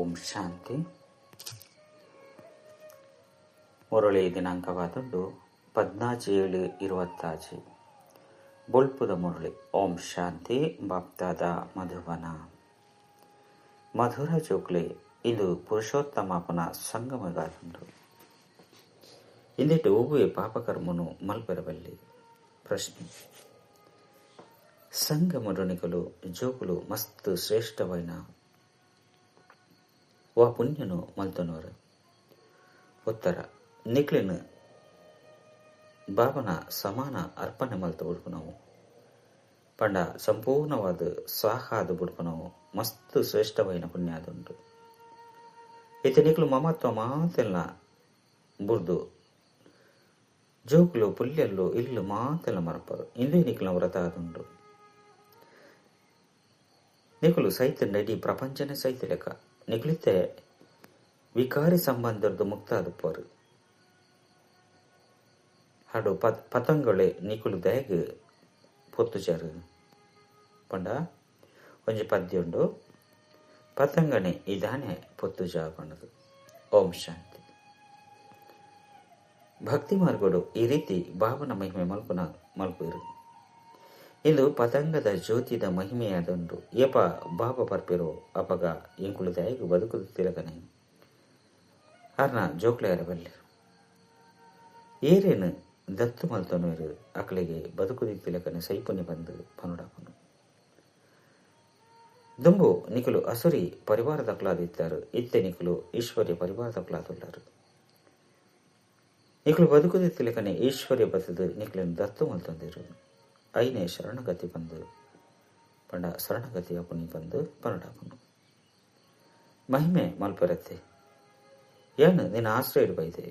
ಓಂ ಶಾಂತಿ. ಮುರಳಿ ದಿನಾಂಕವಾದುಂಡು 14/7/26. ಬೊಲ್ಪುದ ಮುರಳಿ. ಓಂ ಶಾಂತಿ. ಬಾಪ್ದಾದ ಮಧುಬನ. ಮಧುರ ಜೋಕ್ಲೆ ಇಂದು ಪುರುಷೋತ್ತಮಾಪನ ಸಂಗಮಗಾದುಂಡು. ಇಂದಿಟ್ಟು ಒಬ್ಬುವೆ ಪಾಪಕರ್ಮನು ಮಲ್ಪೆರಬಲ್ಲಿ. ಪ್ರಶ್ನೆ: ಸಂಗಮರುಣಿಕಲು ಜೋಕುಲು ಮಸ್ತ್ ಶ್ರೇಷ್ಠವೈನ ವಾ ಪುಣ್ಯನು ಮಲ್ತನವರು? ಉತ್ತರ: ನಿಕ್ಲಿನ ಬಾಬನ ಸಮಾನ ಅರ್ಪಣೆ ಮಲ್ತ ಬುಡ್ಪನವು ಪಂಡ ಸಂಪೂರ್ಣವಾದ ಸ್ವಾಹಾದ ಬುಡ್ಪನವು ಮಸ್ತ್ ಶ್ರೇಷ್ಠವೈನ ಪುಣ್ಯಾದುಂಡು. ಇತ್ತೆ ನಿಕ್ಲು ಮಮತ್ವ ಮಾತೆಲ್ಲ ಬುರ್ದು ಜೋಕುಲು ಪುಲ್ಯಲ್ಲು ಇಲ್ಲು ಮಾತೆಲ್ಲ ಮರಪರು. ಇಂದೇ ನಿಕ್ಲಿನ ವ್ರತ ಆದುಂಡು. ನಿಕುಲು ಸೈತ ನಡಿ ಪ್ರಪಂಚನೇ ಸೈತ ಲೆಕ್ಕ ನಿಕ್ಲಿತ್ತೆ ವಿಕಾರಿ ಸಂಬಂಧದ್ದು ಮುಕ್ತ ಆದುಪ್ಪರು. ಹಾಡು ಪತಂಗಳೆ ನಿಕುಲು ದಯಗ್ ಪೊತ್ತುಚಾರು ಪಂಡ ಒಂಜಿ ಪದ್ಯ ಉಂಡು. ಪತಂಗನೆ ಇದಾನೆ ಪೊತ್ತುಜ ಪಂಡದು. ಓಂ ಶಾಂತಿ. ಭಕ್ತಿ ಮಾರ್ಗಡು ಈ ರೀತಿ ಭಾವನ ಮಹಿಮೆ ಮಲ್ಪುನ ಮಲ್ಪುರು. ಇಂದು ಪತಂಗದ ಜ್ಯೋತಿದ ಮಹಿಮೆಯಾದುಂಡು. ಏಪ ಬಾಬ ಪರ್ಪಿರೋ ಅಪಗ ಇಂಕುಲು ದಯಗ್ ಬದುಕುದು ತಿಲಕನೆ ಅರ್ನ ಜೋಕ್ಲೆಯರಬಲ್ಲೆ ಏರೇನು ದತ್ತು ಮಲ್ತೊನವರು ಅಕಲಿಗೆ ಬದುಕುದಿ ತಿಲಕನೆ ಸೈಪುನಿ ಬಂದು ಪನುಡಾಪನು. ದುಂಬು ನಿಕುಲು ಅಸುರಿ ಪರಿವಾರದಕ್ಲಾದಿತ್ತಾರೆ. ಇತ್ತೆ ನಿಕುಲು ಈಶ್ವರ್ಯ ಪರಿವಾರದಕ್ಲಾದುಳ್ಳಾರು. ನಿಕುಲು ಬದುಕುದಿ ತಿಲಕನೆ ಈಶ್ವರ್ಯ ಬತ್ತದು ನಿಕುలను ದತ್ತು ಮಲ್ತೊಂದಿರು. ಐನೇ ಶರಣಗತಿ ಬಂದು ಪಂಡ ಶರಣಗತಿ ಅಪುನಿ ಬಂದು ಪನುಡಾಪನು. ಮಹಿಮೆ ಮಲ್ಪರತ್ತೆ ಏನು ನಿನ್ನ ಆಶ್ರಯ ಬೈದೆ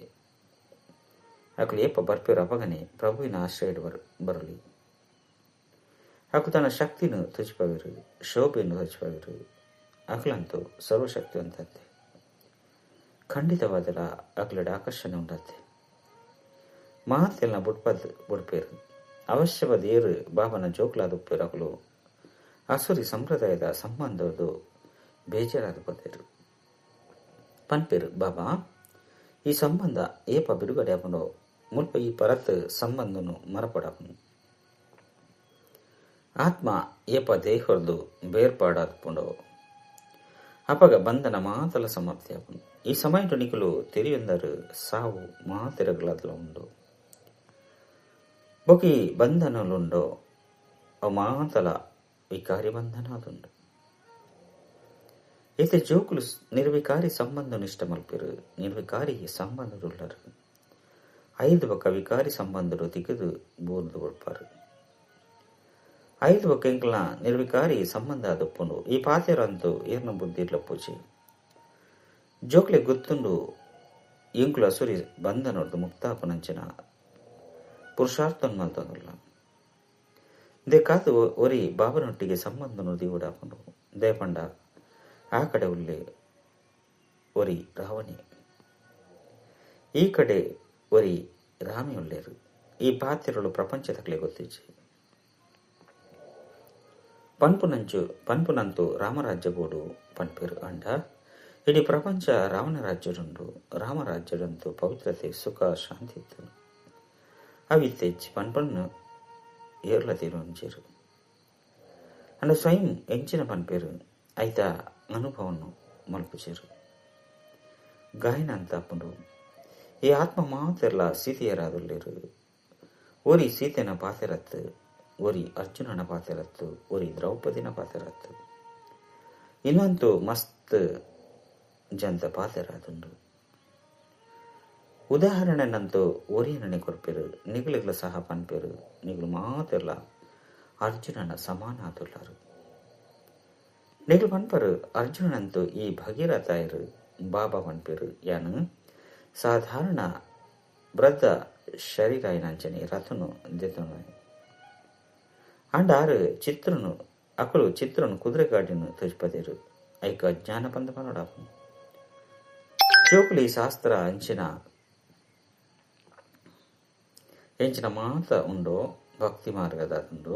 ಅಕಲು ಏಪ ಬರ್ಪಿರೋ ಅಪಗನೆ ಪ್ರಭುವಿನ ಆಶ್ರಯ ಬರಲಿ. ಅಕು ತನ್ನ ಶಕ್ತಿನು ತುಚಿಪವಿರು, ಶೋಭೆಯನ್ನು ತುಚಿಪವಿರು. ಅಕಲಂತೂ ಸರ್ವಶಕ್ತಿವಂತಂತೆ. ಖಂಡಿತವಾದಲ ಅಕಲಡ ಆಕರ್ಷಣೆ ಉಂಡತ್ತೆ. ಮಾತೆಲ್ಲ ಬುಡ್ಪದ್ ಬುಡ್ಪೇರು. ಅವಶ್ಯವಾದ ಏರು ಬಾಬನ ಜೋಕ್ಲಾದುಪ್ಪೇರು. ಅಕಲು ಅಸುರಿ ಸಂಪ್ರದಾಯದ ಸಂಬಂಧದ್ದು ಬೇಜಾರಾದ ಪದೇರು ಪನ್ಪೇರು. ಬಾಬಾ ಈ ಸಂಬಂಧ ಏಪ ಬಿಡುಗಡೆ ಆಪುಂಡು ಮುಲ್ಪ ಈ ಪರತ್ ಸಂಬಂಧನು ಮರಪಡಾಪುಂಡು. ಆತ್ಮ ಏಪ ದೇಹರ್ದು ಬೇರ್ಪಾಡಾದ್ಪುಂಡು ಅಪಗ ಬಂಧನ ಮಾತಲ ಸಮಾಪ್ತಿ ಆಪುಂಡು. ಈ ಸಮಯ ನಿಕುಲು ತೆರಿಯೊಂದರು ಸಾವು ಮಾತೆರಗಳಾದಲ ಉಂಡು. ಬೊಕಿ ಬಂಧನಲುಂಡೋ ಅವು ಮಾತಲ ವಿಕಾರಿ ಬಂಧನ ಅದುಂಡು. ಇತ್ತೆ ಜೋಕುಲು ನಿರ್ವಿಕಾರಿ ಸಂಬಂಧ ನಿಷ್ಠ ಮಲ್ಪಿರು. ನಿರ್ವಿಕಾರಿ ಸಂಬಂಧದುಳ್ಳರು ಐದು ಬೊಕ್ಕ ವಿಕಾರಿ ಸಂಬಂಧರು ತಿಗದು ಬೂರ್ದು ಕೊಡ್ಪಾರು. ಐದು ಬೊಕ್ಕ ಎಂಕ್ಲ ನಿರ್ವಿಕಾರಿ ಸಂಬಂಧ ಅದಪ್ಪುಂಡು. ಈ ಪಾತೆರಂತೂ ಏರ್ನ ಬುದ್ಧಿ ಇರ್ಲ ಪೂಜೆ. ಜೋಕ್ಲೆ ಗೊತ್ತುಂಡು ಎಂಕುಲು ಅಸುರಿ ಬಂಧನೊಡ್ದು ಮುಕ್ತಾಪನಂಚಿನ ಪುರುಷಾರ್ಥನ್ ಮಲ್ತೊಂದುಲ್ಲ. They ಕಾದು ಒರಿ ಬಾಬನೊಟ್ಟಿಗೆ ಸಂಬಂಧನು ದಿವುಡಾಪುಂಡು. ದೇಪಂಡ ಆ ಕಡೆ ಉಲ್ಲೆ ಒರಿ ರಾವಣೆ, ಈ ಕಡೆ ಒರಿ ರಾಮಿ ಉಲ್ಲೇರು. ಈ ಪಾತ್ರಗಳು ಪ್ರಪಂಚದಕ್ಲೆ ಗೊತ್ತಿಜ್ಜಿ. ಪನ್ಪುನಂತು ರಾಮರಾಜ್ಯ ಬೋಡು ಪನ್ಪೇರು. ಅಂಡ ಇಡೀ ಪ್ರಪಂಚ ರಾವಣ ರಾಜ್ಯಡುಂಡು. ರಾಮರಾಜ್ಯದಂತೂ ಪವಿತ್ರತೆ ಸುಖ ಶಾಂತಿ ಇತ್ತು. ಅವಿತ್ತೆಜ್ಜಿ ಪನ್ಪನ್ನು ಏರ್ಲ ತೀರುಂಜೇರು. ಅಂಡ ಸ್ವಯಂ ಎಂಚಿನ ಪನ್ಪೇರು ಐತ ಅನುಭವವನ್ನು ಮಲ್ಪುಚೇರು. ಗಾಯನ ಅಂತ ಅಪ್ಪುಂಡು. ಈ ಆತ್ಮ ಮಾತೆರ್ಲ ಸೀತೆಯರಾದುಲ್ಲೇರು. ಒರಿ ಸೀತೆನ ಪಾತೆರತ್ತು, ಒರಿ ಅರ್ಜುನನ ಪಾತೆರತ್ತು, ಒರಿ ದ್ರೌಪದಿನ ಪಾತೆರತ್ತು, ಇನ್ನಂತೂ ಮಸ್ತ್ ಜಂತ ಪಾತೆರಾದುಂಡು. ಉದಾಹರಣೆನಂತೂ ಒರಿಯನನೆ ಕೊರ್ಪೇರು. ನಿಗುಲಿಗ್ಲ ಸಹ ಪನ್ಪೇರು. ನಿಗುಲು ಮಾತೆರ್ಲ ಅರ್ಜುನನ ಸಮಾನ ಆದುಲ್ಲಾರು. ನಿಗುಲು ಪನ್ಪರು ಅರ್ಜುನನಂತೂ ಈ ಭಗೀರಥಾಯರು. ಬಾಬಾ ಪನ್ಪೇರು ಯಾನು ಸಾಧಾರಣ ವೃದ್ಧ ಶರೀರಾಯನಂಚನೆ ರಥನು ದೆತೊನು. ಅಂಡ ಆರು ಚಿತ್ರನು ಅಕಲು ಚಿತ್ರನು ಕುದುರೆಗಾಡಿನ ತುಜ್ಪದೇರು. ಐಕ ಅಜ್ಞಾನ ಪಂದ ಪನೋಡಾಪುನು. ಜೋಕುಲಿ ಶಾಸ್ತ್ರ ಅಂಚಿನ ಎಂಚಿನ ಮಾತ ಉಂಡೋ ಭಕ್ತಿ ಮಾರ್ಗದ ಉಂಡು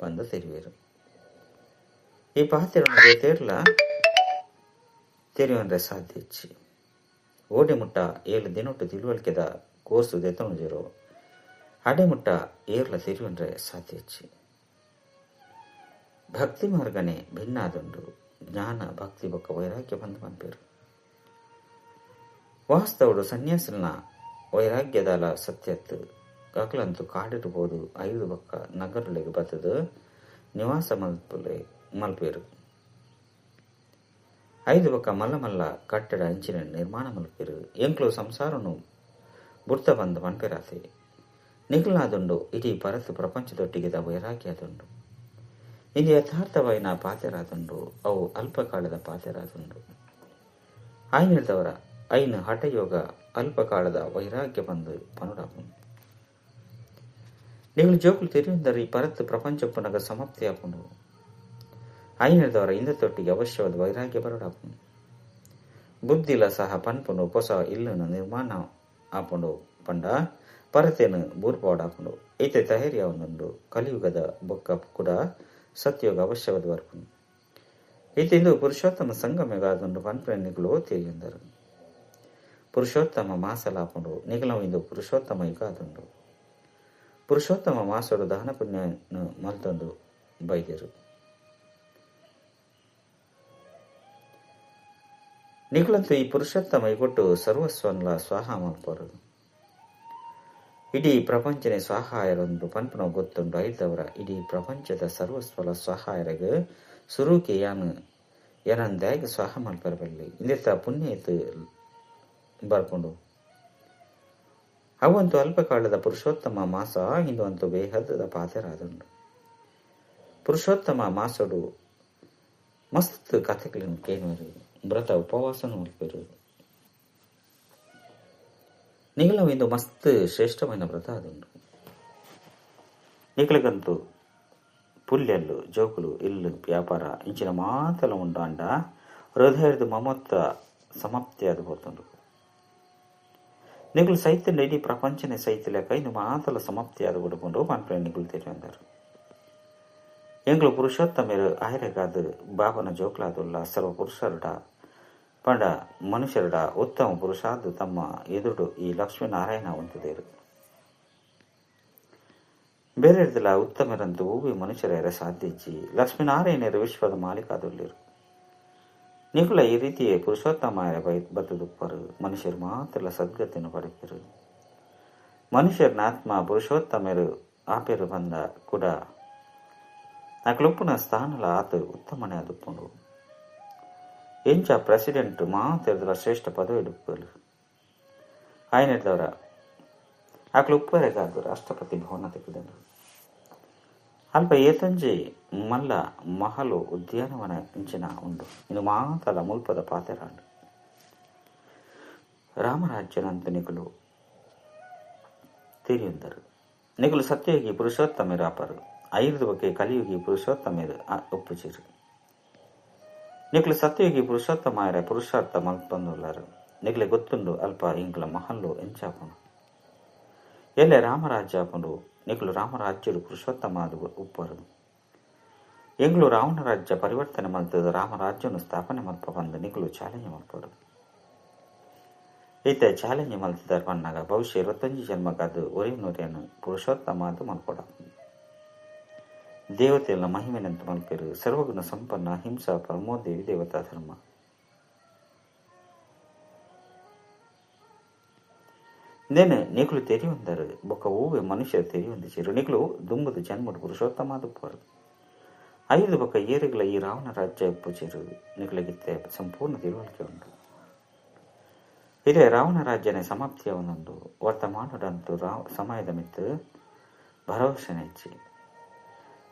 ಬಂದ ತೆರಿವೇರು. ಈ ಪಾತೆರನು ತೇರ್ಲ ತೆರಿಯೊಂರೆ ಸಾಧ್ಯ ಇಚ್ಚಿ. ಓಡೆ ಮುಟ್ಟ 7 ದಿನೊಟ್ಟು ತಿಳುವಳಿಕೆದ ಕೋರ್ಸು ದೆತೊನುಜೆರೋ ಅಡೆ ಮುಟ್ಟ ಏರ್ಲ ತೆರಿಯೊಂರೆ ಸಾಧ್ಯ ಇಚ್ಚಿ. ಭಕ್ತಿ ಮಾರ್ಗನೆ ಭಿನ್ನಾದುಂಡು. ಜ್ಞಾನ ಭಕ್ತಿ ಬೊಕ್ಕ ವೈರಾಗ್ಯ ಬಂದು ಪನ್ಪೆರು. ವಾಸ್ತವಡು ಸನ್ಯಾಸಿನ ವೈರಾಗ್ಯದಾಲ ಸತ್ಯತ್ತು ಅಕ್ಲಂತು ಕಾಡಿರ್ಬೋದು 5 ಬೊಕ್ಕ ನಗರಲೆಗ್ ಬತ್ತದು ನಿವಾಸ ಮಲ್ಪೇರು. 5 ಬೊಕ್ಕ ಮಲ್ಲ ಮಲ್ಲ ಕಟ್ಟಡ ಅಂಚಿನ ನಿರ್ಮಾಣ ಮಲ್ಪೇರು. ಎಂಕ್ಲು ಸಂಸಾರನು ಬುಡ್ತ ಬಂದು ಪನ್ಪೆರಾತೆ. ನಿಗ್ಲಾದುಂಡು ಇಡೀ ಪರತು ಪ್ರಪಂಚದೊಟ್ಟಿಗೆದ ವೈರಾಗ್ಯದುಂಡು. ಇದು ಯಥಾರ್ಥವಾಯಿನ ಪಾತೆರಾದುಂಡು. ಅವು ಅಲ್ಪಕಾಲದ ಪಾತೆರಾದುಂಡು. ಆಯ್ನಿಡ್ದವರ ಐನು ಹಠಯೋಗ ಅಲ್ಪಕಾಲದ ವೈರಾಗ್ಯ ಬಂದು ಪನುಡಾಪುಂಡು. ನೀವು ಜೋಕುಲು ತೆರಿಯುಂದರೆ ಈ ಪರತ್ತು ಪ್ರಪಂಚಪ್ಪನಗ ಸಮಾಪ್ತಿ ಆಪುಂಡು. ಐನಿಡ್ದವರ ಇಂದ ತೊಟ್ಟಿಗೆ ಅವಶ್ಯವಾದ ವೈರಾಗ್ಯ ಬರಡಾಪುಂಡು. ಬುದ್ಧಿಲ ಸಹ ಪನ್ಪುಂಡು ಪೊಸ ಇಲ್ಲನ್ನು ನಿರ್ಮಾಣ ಆಪುಂಡು ಪಂಡ ಪರತೇನು ಬೂರ್ಪಾಡಾಪುಂಡು. ಈತೆ ತಯಾರಿ ಒಂದುಂಡು. ಕಲಿಯುಗದ ಬೊಕ್ಕ ಕೂಡ ಸತ್ಯಯೋಗ ಅವಶ್ಯವಾದ ಬರ್ಪುಂಡು. ಈತೆಂದು ಪುರುಷೋತ್ತಮ ಸಂಗಮೆಗಾದುಂಡು ಪನ್ಪೆನಿಗಳು ತಿಳಿಯುಂದರು. ಪುರುಷೋತ್ತಮ ಮಾಸಲಾಪುಂಡು. ನಿಗಲವು ಇಂದು ಪುರುಷೋತ್ತಮ ಯುಗ ಆದುಂಡು. ಪುರುಷೋತ್ತಮ ಮಾಸಡು ದಾನ ಪುಣ್ಯನು ಮಲ್ತೊಂದು ಬೈದರು. ನಿಗುಲಂತೂ ಈ ಪುರುಷೋತ್ತಮ ಇಗೊಟ್ಟು ಸರ್ವಸ್ವನ್ಲ ಸ್ವಾಹ ಮಲ್ಪರು. ಇಡೀ ಪ್ರಪಂಚನೇ ಸ್ವಾಹಾಯರೊಂದು ಪನ್ಪುನ ಗೊತ್ತುಂಡು. ಐದವರ ಇಡೀ ಪ್ರಪಂಚದ ಸರ್ವಸ್ವಲ ಸ್ವಾಹಾಯರಗ ಸುರುಕೆ ಯಾನು ಏನಂದಾಗಿ ಸ್ವಾಹ ಮಲ್ಪರ ಬಲ್ಲಿ ಇಂದಿರ್ತ ಪುಣ್ಯ ಇತ್ತು ಬರ್ಕೊಂಡು. ಅವಂತೂ ಅಲ್ಪಕಾಲದ ಪುರುಷೋತ್ತಮ ಮಾಸ ಇಂದು ಅಂತೂ ಬೇಹದ್ದದ ಪಾತೆರಾದುಂಡು. ಪುರುಷೋತ್ತಮ ಮಾಸಡು ಮಸ್ತ್ ಕಥೆಗಳನ್ನು ಕೇನುವರು. ವ್ರತ ಉಪವಾಸನು ಮಲ್ಪೆರು. ನಿಗಲವು ಇಂದು ಮಸ್ತ್ ಶ್ರೇಷ್ಠమైన ವ್ರತ ಅದುಂಡು. ನಿಗಲಗಂತೂ ಪುಲ್ಯಲ್ಲು ಜೋಕುಲು ಇಲ್ಲು ವ್ಯಾಪಾರ ಇಂಚಿನ ಮಾತಲ ಉಂಡು ಅಂಡ ಹೃದಯದ ಮಮತ್ತ ಸಮಾಪ್ತಿ ಅದು ಪೋತುಂಡು. ನಿಗುಲು ಸೈತ್ಯ ಇಡೀ ಪ್ರಪಂಚನೇ ಸೈತ್ಯ ಲೆಕ್ಕ ಇಂದು ಮಾತಲ ಸಮಾಪ್ತಿ ಆದ ಬಿಡ್ಕೊಂಡು ಪನ್ಪೆ ನಿಗುಲು ತಿಳಿಯಂದರು. ಎಂಗ್ಲು ಪುರುಷೋತ್ತಮರು ಆಯರೆಗಾದ ಬಾಬನ ಜೋಕ್ಲಾದುಲ್ಲ ಸರ್ವ ಪುರುಷರುಡ ಪಂಡ ಮನುಷ್ಯರುಡ ಉತ್ತಮ ಪುರುಷಾದ ತಮ್ಮ ಎದುರು ಈ ಲಕ್ಷ್ಮೀನಾರಾಯಣ ಉಂಟುದೇರು. ಬೇರೆ ಉತ್ತಮರಂತೂ ಹೂವಿ ಮನುಷ್ಯರ ಸಾಧ್ಯಜ್ಜಿ ಲಕ್ಷ್ಮೀನಾರಾಯಣರು ವಿಶ್ವದ ಮಾಲೀಕಾದುಳ್ಳಿರು. ನಿಗುಲ ಈ ರೀತಿಯೇ ಪುರುಷೋತ್ತಮ ಬತ್ತದುಪ್ಪರು. ಮನುಷ್ಯರು ಮಾತ್ರ ಸದ್ಗತಿಯನ್ನು ಪಡೆಪರು. ಮನುಷ್ಯರನ ಆತ್ಮ ಪುರುಷೋತ್ತಮರು ಆಪೆರು ಬಂದ ಕೂಡ ಅಕ್ಲೊಪ್ಪುನ ಸ್ಥಾನಲ ಆತ ಉತ್ತಮನೇ ಅದುಪ್ಪುಂಡು. ಎಂಚ ಪ್ರೆಸಿಡೆಂಟ್ ಮಾತೆರ್ದಲ ಶ್ರೇಷ್ಠ ಪದವಿ ಇಡುಪ್ಪಲು ಆಯ್ನೆಡ್ದವರ ಅಕ್ಲು ಉಪ್ಪರೆಗಾದ ರಾಷ್ಟ್ರಪತಿ ಭವನ ತೆಗೆದನು. ಅಲ್ಪ ಏತಂಜಿ ಮಲ್ಲ ಮಹಲು ಉದ್ಯಾನವನ ಇಂಚಿನ ಉಂಡು. ಇನ್ನು ಮಾತಲ ಮುಲ್ಪದ ಪಾತೆರಾಂಡು. ರಾಮರಾಜ್ಯನಂತ ನಿಗುಲು ತಿಳಿಯುಂದರು. ನಿಗುಲು ಸತ್ಯಯುಗಿ ಪುರುಷೋತ್ತಮರು ಆಪರು. ಐದು ಬಗೆ ಕಲಿಯುಗಿ ಪುರುಷೋತ್ತಮರು ಒಪ್ಪುಜಿರು. ನಿಗುಲು ಸತ್ಯಯುಗಿ ಪುರುಷೋತ್ತಮಾಯರ ಪುರುಷಾರ್ಥ ಮಲ್ಪಂದುಳ್ಳರು. ನಿಗುಲೆ ಗೊತ್ತುಂಡು ಅಲ್ಪ ಇಂಗ್ಲ ಮಹಲ್ಲು ಎಂಚಾಪುಂಡು. ಎಲ್ಲೆ ರಾಮರಾಜ್ಯ ಆಪುಂಡು. ನಿಗುಲು ರಾಮರಾಜ್ಯಡು ಪುರುಷೋತ್ತಮ ಅದು ಉಪ್ಪರು. ಎಂಗ್ಲು ರಾವಣ ರಾಜ್ಯ ಪರಿವರ್ತನೆ ಮಲ್ತದ ರಾಮರಾಜ್ಯವನ್ನು ಸ್ಥಾಪನೆ ಮಲ್ಪ ಬಂದು ನಿಗುಲು ಚಾಲೆಂಜ್ ಮಲ್ಪಡು. ಈತ ಚಾಲೆಂಜ್ ಮಲ್ತದ ಪನ್ನಾಗ ಭವಿಷ್ಯ 25 ಜನ್ಮಕ್ಕಾದ ಒರಿನೊರಿಯನ್ನು ಪುರುಷೋತ್ತಮ ಅದು ಮಲ್ಪಡ. ದೇವತೆಲ್ಲ ಮಹಿಮೆನಂತ ಮಲ್ಪೆರು. ಸರ್ವಗುಣ ಸಂಪನ್ನ ಹಿಂಸಾ ಪರಮೋ ದೇವಿ ದೇವತಾ ಧರ್ಮ. ನೇನು ನಿಗುಲು ತೆರಿಯೊಂದರು ಬೊಕ್ಕ ಹೂವೆ ಮನುಷ್ಯರು ತೆರಿಯೊಂದು ನಿಗುಲು ದುಂಬುದು ಜನ್ಮಡು ಪುರುಷೋತ್ತಮ ದುಪ್ಪರು. 5 ಬೊಕ್ಕ ಏರುಗಳ ಈ ರಾವಣ ರಾಜ್ಯ ಉಪ್ಪುಚಿರು ನಿಗುಲಗಿತ್ತೆ ಸಂಪೂರ್ಣ ತಿಳುವಳಿಕೆ ಉಂಟು. ಇದೇ ರಾವಣ ರಾಜ್ಯನೇ ಸಮಾಪ್ತಿಯ ಒಂದೊಂದು ವರ್ತಮಾನದಂತೂ ಸಮಯದ ಮಿತ್ತು ಭರವಸೆ ನೆಚ್ಚಿ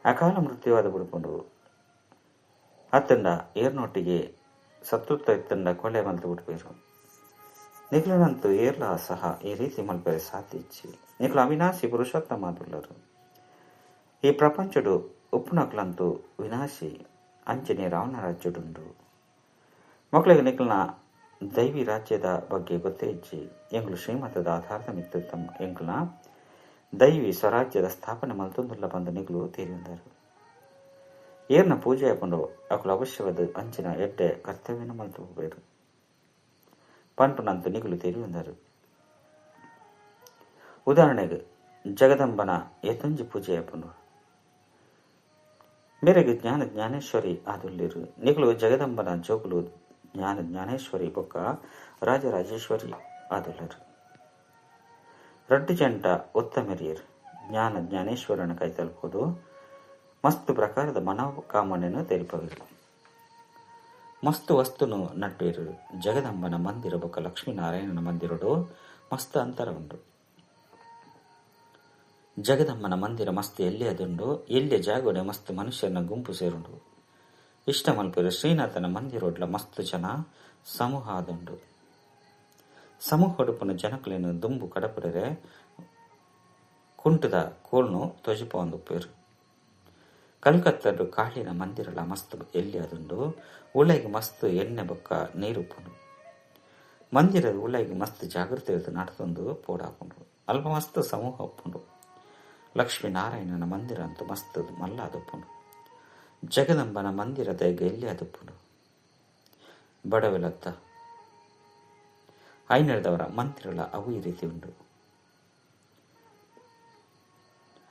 ಅಕಾಲ ಮೃತ್ಯುವಾದ ಬಿಡ್ಕೊಂಡು ಅತ್ತಂಡ ಏರ್ನೊಟ್ಟಿಗೆ ಸತ್ತುತ್ತ ಇತ್ತಂಡ ಕೊಲೆ ಮಲ್ತು ಬಿಡ್ಬೇರು. ನಿಗುಲನಂತೂ ಏರ್ಲ ಸಹ ಈ ರೀತಿ ಮಲ್ಪೆರೆ ಸಾಧ್ಯ ಇಚ್ಚಿ. ನಿಗುಲು ಅವಿನಾಶಿ ಪುರುಷೋತ್ತಮ ಆದುಲ್ಲರು. ಈ ಪ್ರಪಂಚಡು ಉಪ್ಪುನಕ್ಲಂತೂ ವಿನಾಶಿ ಅಂಚನೆ ರಾವಣ ರಾಜ್ಯಡುಂಡು. ಮಕ್ಕಳಿಗೆ ನಿಗುಲನ ದೈವಿ ರಾಜ್ಯದ ಬಗ್ಗೆ ಗೊತ್ತೇ ಇಚ್ಚಿ. ಎಂಗ್ಲು ಶ್ರೀಮತದ ಆಧಾರದ ಮಿತ್ತು ತಮ್ಮ ಎಂಗ್ಲನ ದೈವಿ ಸ್ವರಾಜ್ಯದ ಸ್ಥಾಪನೆ ಮಲ್ತೊಂದುಲ್ಲ ಬಂದ ನಿಗುಲು ತೇರಿಯೊಂದರು. ಏರ್ನ ಪೂಜೆ ಆಪುಂಡು ಅಕುಲು ಅವಶ್ಯವಾದ ಅಂಚಿನ ಎಡ್ಡೆ ಕರ್ತವ್ಯನ ಮಲ್ತುಪೆರ್ ಪನ್ಪುನಂತ ನಿಕುಲು ತೆರಿಯೊಂದರು. ಉದಾಹರಣೆಗೆ ಜಗದಂಬನ ಏತೊಂಜಿ ಪೂಜೆ ಆಪುಂಡು. ಮೇರೆಗೆ ಜ್ಞಾನ ಜ್ಞಾನೇಶ್ವರಿ ಆದುಲ್ಲೆರ್. ನಿಕುಲು ಜಗದಂಬನ ಜೋಕುಲು ಜ್ಞಾನ ಜ್ಞಾನೇಶ್ವರಿ ಬೊಕ್ಕ ರಾಜರಾಜೇಶ್ವರಿ ಆದುಲ್ಲೆರ್. ರಡ್ಡ್ ಜಂಟ ಉತ್ತಮೆರಿಯೆರ್. ಜ್ಞಾನ ಜ್ಞಾನೇಶ್ವರನ ಕೈತಲ್ಪೋದು ಮಸ್ತ್ ಪ್ರಕಾರದ ಮನೋಕಾಮನೆನ್ ತೆರಿಪವೆರ್. ಮಸ್ತ್ ವಸ್ತುನು ನಟ್ಟುವೆರ್. ಜಗದಂಬನ ಮಂದಿರ ಬೊಕ್ಕ ಲಕ್ಷ್ಮೀನಾರಾಯಣನ ಮಂದಿರಡು ಮಸ್ತ್ ಅಂತರ ಉಂಡು. ಜಗದಂಬನ ಮಂದಿರ ಮಸ್ತ್ ಎಲ್ಯದುಂಡು. ಎಲ್ಯ ಜಾಗೋಡೆ ಮಸ್ತ್ ಮನುಷ್ಯನ ಗುಂಪು ಸೇರುಂಡು. ಇಷ್ಟ ಮಲ್ಪೆರ್. ಶ್ರೀನಾಥನ ಮಂದಿರೊಡ್ಲ ಮಸ್ತ್ ಜನ ಸಮೂಹ ಆದುಂಡು. ಸಮೂಹೊಡುಪ್ಪುನ ಜನಕುಲೆನ್ ದುಂಬು ಕಡಪುಡೆರೆ ಕುಂಟುದ ಕೋಲ್ನು ತೊಜಿಪವೊಂದುಪ್ಪೆರ್. ಕಲ್ಕತ್ತಡ್ ಕಾಳಿನ ಮಂದಿರಲ ಮಸ್ತ್ ಎಲ್ಯದುಂಡು. ಉಲೈಗ್ ಮಸ್ತ್ ಎಣ್ಣೆ ಬೊಕ್ಕ ನೀರುಪ್ಪುಂಡು. ಮಂದಿರದ ಉಲೈಗ್ ಮಸ್ತ್ ಜಾಗೃತೆ ನಡತೊಂದು ಪೋಡಾಪುಂಡು. ಅಲ್ಪ ಮಸ್ತ್ ಸಮೂಹ ಉಪ್ಪುಂಡು. ಲಕ್ಷ್ಮೀನಾರಾಯಣನ ಮಂದಿರ ಅಂತೂ ಮಸ್ತ್ ಮಲ್ಲ ಆದುಪ್ಪುಂಡು. ಜಗದಂಬನ ಮಂದಿರದ ಎಲ್ಯದುಪ್ಪುಂಡು. ಬಡವೆಲತ್ತ ಐನರ್ದವರ ಮಂದಿರಲ ಅವು ಈ ರೀತಿ ಉಂಡು.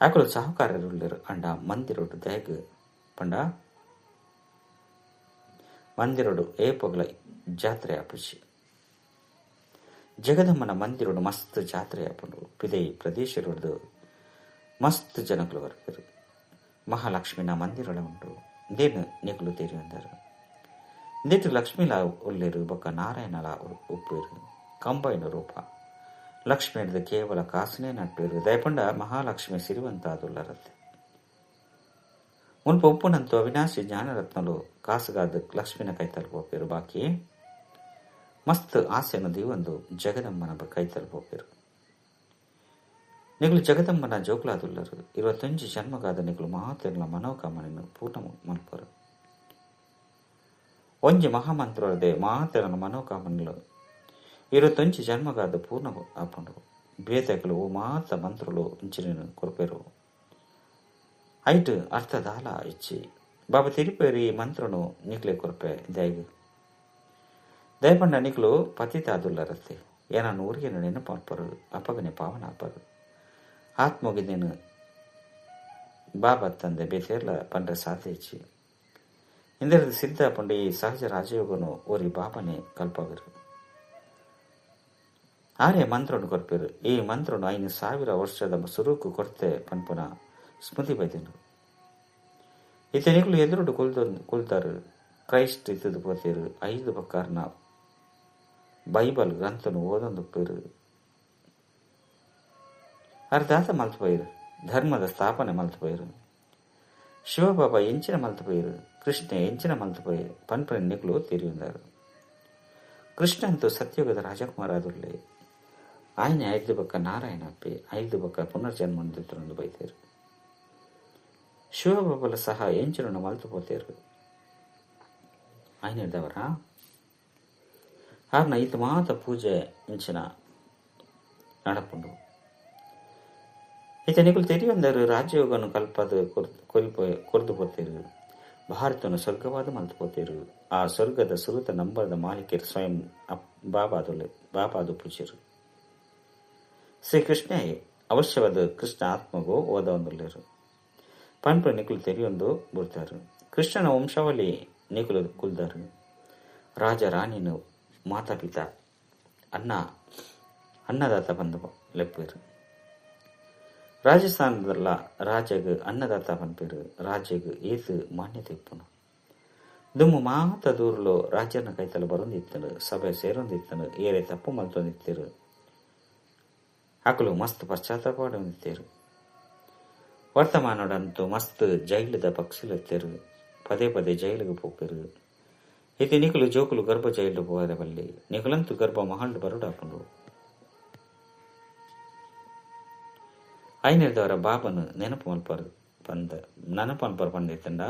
ಅಕುಲು ಸಾಹುಕಾರರುಲ್ಲೆರ್. ಅಂಡ ಮಂದಿರೊಡು ದಯಗ್ ಪಂಡ ಮಂದಿರೊಡು ಏಪೊಗ್ಲ ಜಾತ್ರೆ ಆಪುಜಿ. ಜಗದಂಬನ ಮಂದಿರೊಡು ಮಸ್ತ್ ಜಾತ್ರೆ ಆಪುಂಡು. ಪಿದೈ ಪ್ರದೇಶರೊಡ್ದು ಮಸ್ತ್ ಜನಕುಲು ಬರ್ಪೆರ್. ಮಹಾಲಕ್ಷ್ಮಿನ ಮಂದಿರೊಳ ಉಂಡು. ಇಂದೆನ್ ನಿಕುಲು ತೆರಿಯೊಂದರ್. ಇಂದೆಟ್ ಲಕ್ಷ್ಮೀಲ ಉಲ್ಲೆರ್ ಬೊಕ್ಕ ನಾರಾಯಣಲ ಉಪ್ಪೆರ್. ಕಂಬೈನ್ ರೂಪ. ಲಕ್ಷ್ಮಿ ಕೇವಲ ಕಾಸುನೇ ನಟ್ಟುವೆರ್. ದಯಪಂಡ ಮಹಾಲಕ್ಷ್ಮಿ ಸಿರಿವಂತ ಆದುಲ್ಲರತ್ತೆ. ಮುಲ್ಪ ಉಪ್ಪುನಂತು ಅವಿನಾಶಿ ಜ್ಞಾನರತ್ನಲು ಕಾಸುಗಾದ ಲಕ್ಷ್ಮಿನ ಕೈತಲ್ ಪೋಪೆರ್. ಬಾಕಿ ಮಸ್ತ್ ಆಸೆನ ದೀವೊಂದು ಜಗದಂಬನ ಕೈತಲ್ ಪೋಪೆರ್. ನಿಕುಲು ಜಗದಂಬನ ಜೋಕುಲಾದುಲ್ಲರು. 21 ಜನ್ಮಗಾದ ನಿಕುಲು ಮಾತೆರ್ಲ ಮನೋಕಾಮನೆನ್ ಪೂರ್ಣ ಮಲ್ಪರು. ಒಂಜಿ ಮಹಾಮಂತ್ರದೆ ಮಾತೆರ್ನ ಮನೋಕಾಮನೆಲು 21 ಜನ್ಮಗಾದ ಪೂರ್ಣ ಆಪುಂಡು. ಬೇತೆಕುಲು ಓ ಮಾತ ಮಂತ್ರಲು ಇಂಚಿನ ಕೊರ್ಪೆರು. ಐಟ್ ಅರ್ಥದಾಲ ಇಚ್ಚಿ ಬಾಬಾ ತಿರುಪೇರು ಈ ಮಂತ್ರನು ನಿಕ್ಲೆ ಕೊರ್ಪೆ ದಯಗ್. ದಯಪಂಡ ನಿಕ್ಲು ಪತಿತಾದುಲ್ಲರತ್ತೆ. ಏನನ್ನು ಊರಿಗೆ ನೆನಪಾಪರು. ಅಪಗನೆ ಪಾವನ ಆಪರು. ಆತ್ಮಗಿದೇನು ಬಾಬಾ ತಂದೆ ಬೇತೆರ್ಲ ಪಂಡ್ರೆ ಸಾಧ್ಯ ಇಚ್ಚಿ. ಇಂದರದ ಸಿದ್ಧ ಪಂಡ ಈ ಸಹಜ ರಾಜಯೋಗನು ಓರಿ ಬಾಬಾನೆ ಕಲ್ಪವರು. ಆರೆ ಮಂತ್ರನು ಕೊರ್ಪೆರು. ಈ ಮಂತ್ರನು 5000 ವರ್ಷದ ಸುರುಕು ಕೊರ್ತೆ ಪನ್ಪುನ ಸ್ಮೃತಿ ಬೈದನು. ಇತನಿಗಳು ಎದುರುಡು ಕೊಲ್ತಾರು. ಕ್ರೈಸ್ಟ್ ಇತ್ತದು ಪೋತೇರು. 5 ಬಕ್ಕಾರನ ಬೈಬಲ್ ಗ್ರಂಥನು ಓದೊಂದುಪ್ಪೇರು. ಅರ್ಧಾತ ಮಲ್ತಪೋಯಿರು. ಧರ್ಮದ ಸ್ಥಾಪನೆ ಮಲ್ತಪೋಯಿರು. ಶಿವಬಾಬಾ ಎಂಚಿನ ಮಲ್ತಪೋಯಿರು. ಕೃಷ್ಣ ಎಂಚಿನ ಮಲ್ತಪೋಯಿ ಪನ್ಪನ ನಿಕುಲು ತೆರಿಯುಂದಾರು. ಕೃಷ್ಣ ಅಂತೂ ಸತ್ಯುಗದ ರಾಜಕುಮಾರ ಆದುಲ್ಲೆ. ಆಯ್ನೆ 5 ಬಕ್ಕ ನಾರಾಯಣ ಅಪ್ಪೆ 5 ಬಕ್ಕ ಪುನರ್ಜನ್ಮ ಬೈತೇರು. ಶಿವಬಾಬಲ ಸಹ ಎಂಚಿನ ಮಲ್ತಪೋತೇರು. ಆಯ್ನೆದವರ ಆರ್ನ ಈತ ಮಾತ ಪೂಜೆ ಇಂಚಿನ ನಡಪುಂಡು. ಈತ ನಿಕುಲು ತೆರಿಯೊಂದರು. ರಾಜಯೋಗನು ಕಲ್ಪದ ಕೊರ್ದು ಪೋತೇರು. ಭಾರತನು ಸ್ವರ್ಗವಾದ ಮಲ್ತು ಪೋತೇರು. ಆ ಸ್ವರ್ಗದ ಸುರುತ ನಂಬರದ ಮಾಲೀಕರು ಸ್ವಯಂ ಬಾಬಾದು ಪೂಜೆರು. ಶ್ರೀಕೃಷ್ಣ ಅವಶ್ಯವಾದ ಕೃಷ್ಣ ಆತ್ಮಗೂ ಓದೊಂದುಲ್ಲೆರು. ಪನ್ಪು ನಿಕುಲು ತೆರಿಯೊಂದು ಬುಡ್ತಾರು. ಕೃಷ್ಣನ ವಂಶಾವಳಿ ನಿಕುಲು ಕುಲ್ದಾರು. ರಾಜ ರಾಣಿನು ಮಾತಾಪಿತ ಅನ್ನದಾತ ಬಂದು ಲೆಪ್ಪೇರು. ರಾಜಸ್ಥಾನದಲ್ಲ ರಾಜಗ್ ಅನ್ನದಾತ ಪನ್ಪೇರು. ರಾಜಗ್ ಏತು ಮಾನ್ಯತೆ ಇಪ್ಪುನು. ದುಮ್ಮು ಮಾತ ದೂರುಲು ರಾಜನ ಕೈತಲ ಬರೊಂದಿತ್ತನು. ಸಭೆ ಸೇರೊಂದಿತ್ತನು. ಏರೆ ತಪ್ಪು ಮಲ್ತೊಂದಿತ್ತೇರು. ಅಕುಲು ಮಸ್ತ್ ಪಶ್ಚಾತ್ತಾಪ ಪಡೊಂದಿತ್ತೇರು. ವರ್ತಮಾನಡಂತೂ ಮಸ್ತ್ ಜೈಲುದ ಪಕ್ಷಿಲೆತ್ತೇರು. ಪದೇ ಪದೇ ಜೈಲಿಗೆ ಪೋಪೆರು. ಇತ್ತೆ ನಿಕುಲು ಜೋಕುಲು ಗರ್ಭ ಜೈಲು ಪೋವರೆ ಬಲ್ಲಿ. ನಿಕುಲಂತೂ ಗರ್ಭ ಮಹಲ್ಡ್ ಬರುಡಾಪುಂಡು. ಐನೆರ್ದವರ ಬಾಬನು ನೆನಪು ಮಲ್ಪರು ಪಂದ ನೆನಪು ಮಲ್ಪರು ಪಂದಿತ್ತಂಡ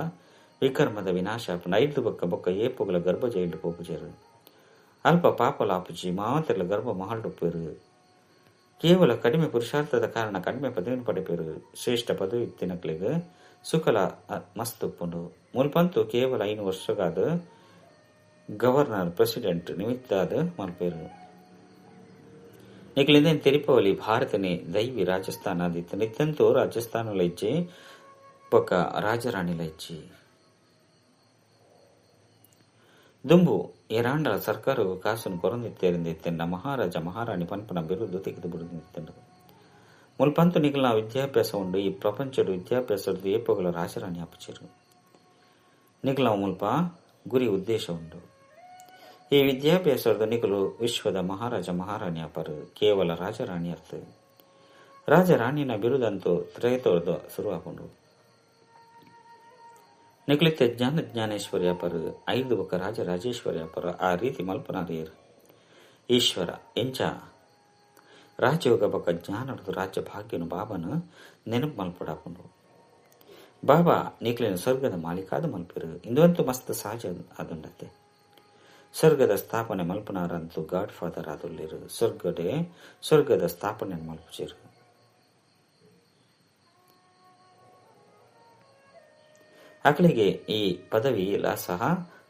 ವಿಕರ್ಮದ ವಿನಾಶ ಆಪುಂಡು. 5 ಬೊಕ್ಕ ಬೊಕ್ಕ ಏಪೊಗುಲ ಗರ್ಭ ಜೈಲು ಪೋಪುಜೆರು. ಅಲ್ಪ ಪಾಪಲ ಆಪುಜಿ. ಮಾತೆರ್ಲ ಗರ್ಭ ಮಹಲ್ಡುಪ್ಪೆರು. ಕೇವಲ ಕಡಿಮೆ ಪುರುಷಾರ್ಥದ ಕಾರಣ ಕಡಿಮೆ ಪದವಿಯನ್ನು ಪಡೆಪೇರು. ಶ್ರೇಷ್ಠ ಪದವಿ ಇತ್ತಿನಕ್ಲೆಗ್ ಸುಖಲ ಮಸ್ತ್ ಉಪ್ಪುಂಡು. ಮುಲ್ಪಂತು ಕೇವಲ 5 ವರ್ಷಗಾದ ಗವರ್ನರ್ ಪ್ರೆಸಿಡೆಂಟ್ ನಿಮಿತ್ತಾದ ಮಲ್ಪೇರು. ನಿಕ್ಲಿಂದೇನ್ ತಿರುಪವಲಿ ಭಾರತನೇ ದೈವಿ ರಾಜಸ್ಥಾನ ಆದಿತ್ತು. ನಿತ್ತಂತೂ ರಾಜಸ್ಥಾನಲ ಇಜ್ಜಿ ಬೊಕ್ಕ ರಾಜರಾಣಿಲ ಇಜ್ಜಿ. ದುಂಬು ಏರಾಂಡಲ ಸರ್ಕಾರವು ಕಾಸುನು ಕೊರಂದಿತ್ತೇರಿಂದಿತ್ತೆಂಡ ಮಹಾರಾಜ ಮಹಾರಾಣಿ ಪನ್ಪನ ಬಿರುದು ತೆಗೆದು ಬಿಡುತ್ತಿತ್ತೆಂಡು. ಮುಲ್ಪಂತು ನಿಕಲ್ನ ವಿದ್ಯಾಭ್ಯಾಸ ಉಂಡು. ಈ ಪ್ರಪಂಚದ ವಿದ್ಯಾಭ್ಯಾಸದ ಏಪಗಳ ರಾಜರಾಣಿ ಅಪಚಿರು. ನಿಕಲ್ನ ಮುಲ್ಪ ಗುರಿ ಉದ್ದೇಶ ಉಂಡು. ಈ ವಿದ್ಯಾಭ್ಯಾಸದ ನಿಕಲು ವಿಶ್ವದ ಮಹಾರಾಜ ಮಹಾರಾಣಿ ಅಪರು, ಕೇವಲ ರಾಜರಾಣಿ ಅರ್ಥ. ರಾಜರಾಣಿನ ಬಿರುದಂತೂ ತ್ರೇತೋರ್ದು ಶುರುವಾಪುಂಡು. ನಿಕಲಿತ ಜ್ಞಾನ ಜ್ಞಾನೇಶ್ವರಿ ಅಪರು, 5 ಬೊಕ್ಕ ರಾಜ ರಾಜೇಶ್ವರಿ ಅಪರು. ಆ ರೀತಿ ಮಲ್ಪನಾರಿಯರು ಈಶ್ವರ ಎಂಚ ರಾಜಯೋಗ ಬೊಕ್ಕ ಜ್ಞಾನದ ರಾಜ್ಯ ಭಾಗ್ಯನು ಬಾಬನ ನೆನಪು ಮಲ್ಪಡಾಪುಂಡು. ಬಾಬಾ ನಿಕ್ಲಿನ ಸ್ವರ್ಗದ ಮಾಲೀಕಾದ ಮಲ್ಪಿರು. ಇಂದುವಂತೂ ಮಸ್ತ್ ಸಹಜ ಆದುಂಡತ್ತೆ. ಸ್ವರ್ಗದ ಸ್ಥಾಪನೆ ಮಲ್ಪನಾರಂತೂ ಗಾಡ್ ಫಾದರ್ ಆದುಲ್ಲಿರು. ಸ್ವರ್ಗದ ಸ್ಥಾಪನೆ ಮಲ್ಪುಚಿರು. ಅಕಲಿಗೆ ಈ ಪದವಿ ಇಲ್ಲ ಸಹ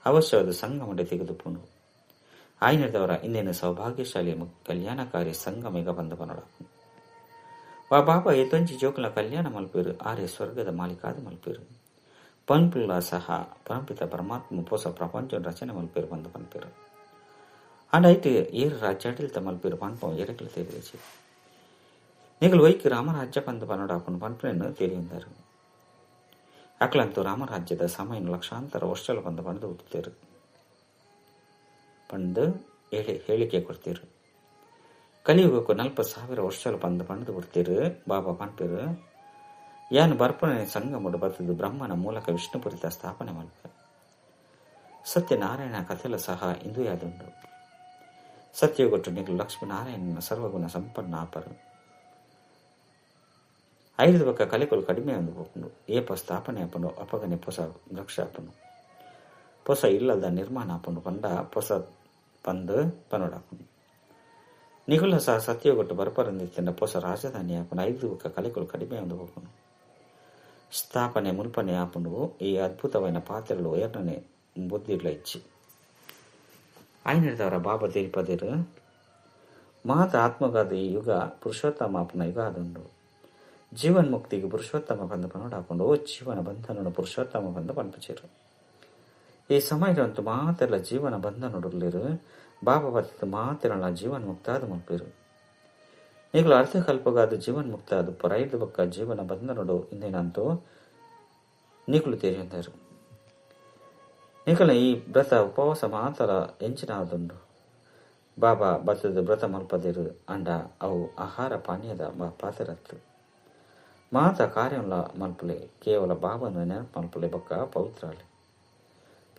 ಅವಶ್ಯವಾದ ಸಂಗಮಡೆ ತೆಗೆದುಪುಂಡು. ಆಯ್ನದವರ ಇಂದಿನ ಸೌಭಾಗ್ಯಶಾಲಿ ಕಲ್ಯಾಣಕಾರಿ ಸಂಗಮಿಗ ಬಂದ ಬನ್ನಡ. ವಾ ಬಾಬಾ ಎತ್ತೊಂಜಿ ಜೋಕುಲ ಕಲ್ಯಾಣ ಮಲ್ಪಿರು, ಆರೆ ಸ್ವರ್ಗದ ಮಾಲೀಕಾದ ಮಲ್ಪಿರು. ಪನ್ಪುಲ್ಲ ಸಹ ಪರಂಪಿತ ಪರಮಾತ್ಮ ಪೊಸ ಪ್ರಪಂಚ ರಚನೆ ಮಲ್ಪಿರು ಬಂದು ಪನ್ಪಿರು. ಅಂಡ್ ಐಟ್ ಏರು ರಾಜ್ಯಾಡಳಿತ ಮಲ್ಪಿರು ಪನ್ಪ ಏರಕಲು తెలియజಿ. ನಿಗಲು ವೈಕ್ ರಾಮರಾಜ್ಯ ಬಂದು ಬನ್ನಡ ಪನ್ಪನ್ನು ತಿಳಿಯುತ್ತಾರೆ. ಅಕ್ಲಂತೂ ರಾಮರಾಜ್ಯದ ಸಮಯ ಲಕ್ಷಾಂತರ ವರ್ಷಗಳು ಬಂದು ಬಂದು ಹುಟ್ಟುತ್ತೀರು ಪಂದು ಹೇಳಿಕೆ ಕೊಡ್ತೀರು. ಕಲಿಯುಗಕ್ಕೂ 40,000 ವರ್ಷಗಳು ಬಂದು ಬಂದು ಬಿಡ್ತೀರು ಬಾಬಾ ಪನ್ಪಿರು. ಯಾನು ಬರ್ಪಣೆ ಸಂಗಮಡು ಬರ್ತದ್ದು ಬ್ರಹ್ಮನ ಮೂಲಕ ವಿಷ್ಣುಪುರಿತ ಸ್ಥಾಪನೆ ಮಲ್ಪ. ಸತ್ಯನಾರಾಯಣ ಕಥೆಲ ಸಹ ಇಂದು ಯಾದುಂಡು. ಸತ್ಯಗೊಟ್ಟು ನಿಗಲು ಲಕ್ಷ್ಮೀನಾರಾಯಣನ ಸರ್ವಗುಣ ಸಂಪನ್ನ ಆಪರು. 5 ಬಕ್ಕ ಕಲೆಗಳು ಕಡಿಮೆ ಒಂದು ಹೋಗ್ಕೊಂಡು ಏಪ ಸ್ಥಾಪನೆ ಆಪನು ಅಪಗನೆ ಪೊಸ ವೃಕ್ಷ ಆಪನು ಪೊಸ ಇಲ್ಲದ ನಿರ್ಮಾಣ ಆಪನು ಪಂಡ ಪೊಸ ಪಂದು ಪನೋಡಾಪನು. ನಿಗುಲ ಸಹ ಸತ್ಯಗೊಟ್ಟು ಬರಪರಂದಿತ್ತಿನ ಪೊಸ ರಾಜಧಾನಿ ಆಪನು. 5 ಬಕ್ಕ ಕಲೆಗಳು ಕಡಿಮೆ ಒಂದು ಹೋಗ್ಕೊಂಡು ಸ್ಥಾಪನೆ ಮುಲ್ಪನೆ ಆಪನು. ಈ ಅದ್ಭುತವೈನ ಪಾತ್ರೆಗಳು ಎರಡನೇ ಬುದ್ಧಿಡ್ಲ ಇಚ್ಚಿ ಆಯ್ನದವರ ಬಾಬಾ ತಿರುಪದಿರು ಮಾತ ಆತ್ಮಗಾದ ಈ ಯುಗ ಪುರುಷೋತ್ತಮ ಆಪನ ಯುಗ ಅದುಂಡು. ಜೀವನ್ ಮುಕ್ತಿಗೆ ಪುರುಷೋತ್ತಮ ಬಂದ ಪನೋಡಾಪುಂಡು. ಜೀವನ ಬಂಧನನು ಪುರುಷೋತ್ತಮ ಬಂದ ಪನ್ಪುಚಿರು. ಈ ಸಮಯದಂತೂ ಮಾತೆಲ್ಲ ಜೀವನ ಬಂಧನೊಡಲಿರು. ಬಾಬಾ ಬತ್ತಿದ ಮಾತೆಲ್ಲ ಜೀವನ್ ಮುಕ್ತಾದ ಮಲ್ಪಿರು. ಈಗಲೂ ಅರ್ಧಕಲ್ಪಗಾದ ಜೀವನ್ ಮುಕ್ತ ಅದು ಪರೈದು ಬಕ್ಕ ಜೀವನ ಬಂಧನೊಡು ಇಂದೇನಂತೂ ನಿಕುಲು ತೇರಿಯಂದರು. ನಿಕಲ ಈ ವ್ರತ ಉಪವಾಸ ಮಾತರ ಎಂಚಿನ ಆದುಂಡು. ಬಾಬಾ ಬತ್ತದ ವ್ರತ ಮಲ್ಪದಿರು ಅಂಡ ಅವು ಆಹಾರ ಪಾನೀಯದ ಪಾತ್ರತ್ತು. ಮಾತ ಕಾರ್ಯಂಲ ಮಲ್ಪಲೆ ಕೇವಲ ಬಾಬನ ನೆನಪು ಮಲ್ಪಲೆ ಬಕ್ಕ ಪವಿತ್ರಾಲೆ.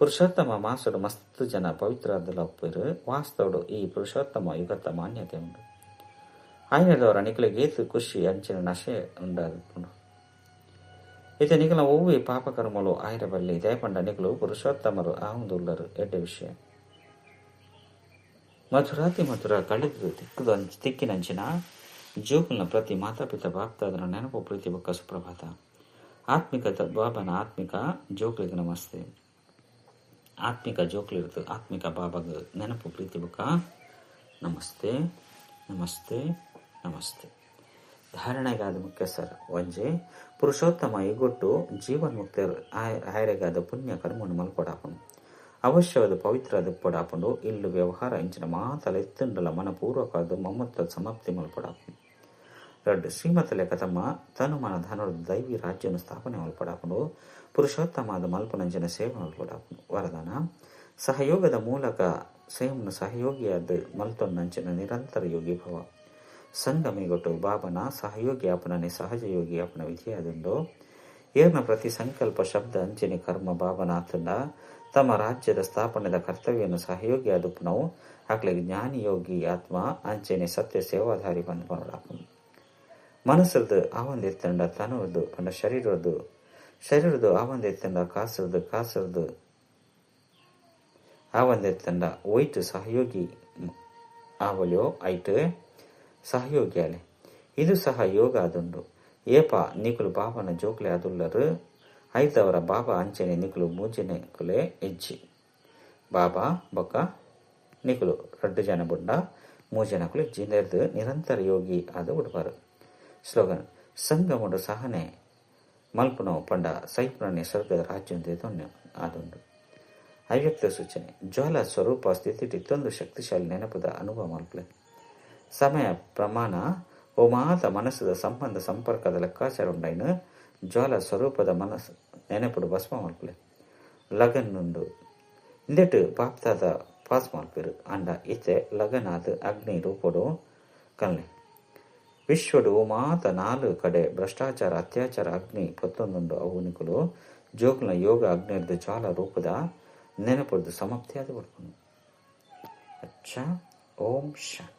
ಪುರುಷೋತ್ತಮ ಮಾಸಡು ಮಸ್ತ್ ಜನ ಪವಿತ್ರಾದಲ ಒಪ್ಪಿರು. ವಾಸ್ತವಡು ಈ ಪುರುಷೋತ್ತಮ ಯುಗತ್ತ ಮಾನ್ಯತೆ ಉಂಡು. ಆಯ್ನದವರ ನಿಕಲಿಗೆ ಏತು ಖುಷಿ ಅಂಚಿನ ನಶೆ ಉಂಡಾದುಂಡು. ಇತ ನಿಕಲ ಒವ್ವೆ ಪಾಪಕರ್ಮಲು ಆಯ್ರಬಲ್ಲಿ ದಯಪಂಡ ನಿಕಲು ಪುರುಷೋತ್ತಮರು ಆವುದುಲ್ಲರು ಎಡ್ಡೆ ವಿಷಯ. ಮಧುರಾತಿ ಮಧುರ ಕಳೆದು ತಿಕ್ಕದು ತಿಕ್ಕಿನಂಚಿನ ಜೋಕುಲ್ನ ಪ್ರತಿ ಮಾತಾಪಿತ ಬಾಪ್ತಾದನ ನೆನಪು ಪ್ರೀತಿ ಬೊಕ್ಕ ಸುಪ್ರಭಾತ. ಆತ್ಮಿಕ ಬಾಬನ ಆತ್ಮಿಕ ಜೋಕ್ಲಿಗೆ ನಮಸ್ತೆ. ಆತ್ಮಿಕ ಜೋಕ್ಲಿರ್ದು ಆತ್ಮಿಕ ಬಾಬಾಗ ನೆನಪು ಪ್ರೀತಿ ಬೊಕ್ಕ ನಮಸ್ತೆ ನಮಸ್ತೆ ನಮಸ್ತೆ. ಧಾರಣೆಗಾದ ಮುಖ್ಯ ಸರ್ ಒಂಜೆ ಪುರುಷೋತ್ತಮ ಇಗೊಟ್ಟು ಜೀವನ್ಮುಕ್ತರು ಆಯರೆಗಾದ ಪುಣ್ಯ ಕರ್ಮನ್ನು ಮಲ್ಪಡಾಪನು. ಅವಶ್ಯವಾದ ಪವಿತ್ರ ದಿಪ್ಪಡಾಪುಂಡು. ಇಲ್ಲು ವ್ಯವಹಾರ ಇಂಚಿನ ಮಾತಲ ಎತ್ತುಂಡಲ ಮನಪೂರ್ವಕವಾದ ಮಮ್ಮತ್ತ ಸಮಾಪ್ತಿ ಮಲ್ಪಡಾಪುಂಡು. ರಡ್ಡು ಶ್ರೀಮತ ಲೆಕ್ಕ ತಮ್ಮ ತನು ಮನ ಧನದ ದೈವಿ ರಾಜ್ಯವನ್ನು ಸ್ಥಾಪನೆ ಮಲ್ಪಡಾಪುಂಡು. ಪುರುಷೋತ್ತಮಾದ ಮಲ್ಪನಂಚಿನ ಸೇವೆ ಮಲ್ಪಡಾಪುಂಡು. ವರದಾನ ಸಹಯೋಗದ ಮೂಲಕ ಸ್ವಯಂನ ಸಹಯೋಗಿಯಾದ ಮಲ್ತೊನ್ನಂಚಿನ ನಿರಂತರ ಯೋಗಿ ಭವ. ಸಂಗಮಿಗೊಟ್ಟು ಬಾಬನ ಸಹಯೋಗಿ ಆಪನನೆ ಸಹಜ ಯೋಗಿ ಆಪನ ವಿಧಿಯಾದುಂಡು. ಏರ್ನ ಪ್ರತಿ ಸಂಕಲ್ಪ ಶಬ್ದ ಅಂಚನೆ ಕರ್ಮ ಬಾಬನಾಥನ ತಮ್ಮ ರಾಜ್ಯದ ಸ್ಥಾಪನೆದ ಕರ್ತವ್ಯವನ್ನು ಸಹಯೋಗಿ ಆದುಪ್ಪನವು ಆಕಲಿಗೆ ಜ್ಞಾನಿ ಯೋಗಿ ಆತ್ಮ ಅಂಚನೆ ಸತ್ಯ ಸೇವಾಧಾರಿ ಬಂದು ಬರೋಡಾಪನು. ಮನಸ್ಸದ್ದು ಆವಂದೆತ್ತಂಡ ತನುವದು ಪಂಡ ಶರೀರದ್ದು ಶರೀರದ್ದು ಆವಂದೆತ್ತಂಡ ಕಾಸರದು ಕಾಸರದು ಆವಂದೆತ್ತಂಡ ಒಯ್ಟು ಸಹಯೋಗಿ ಆವಲ್ಯೋ ಐಟು ಸಹಯೋಗಿ ಅಲೆ. ಇದು ಸಹ ಯೋಗ ಅದುಂಡು. ಏಪ ನಿಕುಲು ಬಾಬನ ಜೋಕ್ಲೆ ಅದುಲ್ಲರು ಐದವರ ಬಾಬಾ ಅಂಚನೆ ನಿಕುಲು ಮೂಜನೆಕುಲೇ ಇಜ್ಜಿ. ಬಾಬಾ ಬೊಕ್ಕ ನಿಕುಲು ರಡ್ಡ್ ಜನ ಬುಡ್ಂಡ ಮೂಜನಕುಲು ಇಜ್ಜಿ. ಇಂದೆರ್ದ್ ನಿರಂತರ ಯೋಗಿ ಆದ್ ಬುಡ್ಪಾರ್. ಸ್ಲೋಗನ್: ಸಂಗಮಡು ಸಹನೆ ಮಲ್ಪುನವು ಪಂಡ ಸೈಪುನನೇ ಸ್ವರ್ಗದ ರಾಜ್ಯನ್ ದೆತೊನ್ನ ಆದುಂಡು. ಅವ್ಯಕ್ತ ಸೂಚನೆ: ಜ್ವಾಲ ಸ್ವರೂಪ ಸ್ಥಿತಿಟ್ ಇತ್ತೊಂದು ಶಕ್ತಿಶಾಲಿ ನೆನಪುದ ಅನುಭವ ಮಲ್ಪುಲೆ. ಸಮಯ ಪ್ರಮಾಣ ಓ ಮಾತ ಮನಸ್ಸುದ ಸಂಬಂಧ ಸಂಪರ್ಕದ ಲೆಕ್ಕಾಚಾರ ಉಂಡೈನ್ ಜ್ವಾಲ ಸ್ವರೂಪದ ಮನಸ್ಸು ನೆನಪುಡು ಭಸ್ಮ ಮಲ್ಪುಲೆ. ಲಗನ್ ಉಂಡು. ಇಂದೆಟ್ ಬಾಪ್ದಾದ ಪಾಸ್ ಮಲ್ಪೆರು. ಆಂಡ ಇತ್ತೆ ಲಗನ್ ಆದ್ ಅಗ್ನಿ ರೂಪೊಡು ಕನ್ಲೆ. ವಿಶ್ವಡು ಓ ಮಾತ ನಾಲ್ ಕಡೆ ಭ್ರಷ್ಟಾಚಾರ ಅತ್ಯಾಚಾರ ಅಗ್ನಿ ಪೊತ್ತೊಂದುಂಡು ಅವು ನಿಕುಲು ಜೋಕುಲ್ನ ಯೋಗ ಅಗ್ನಿರ್ದ್ ಜ್ವಾಲ ರೂಪದ ನೆನಪುರ್ದು ಸಮಾಪ್ತಿ ಆದ್ ಬುಡ್ಪುಂಡು. ಅಚ್ಚಾ, ಓಂ ಶಾಂತಿ.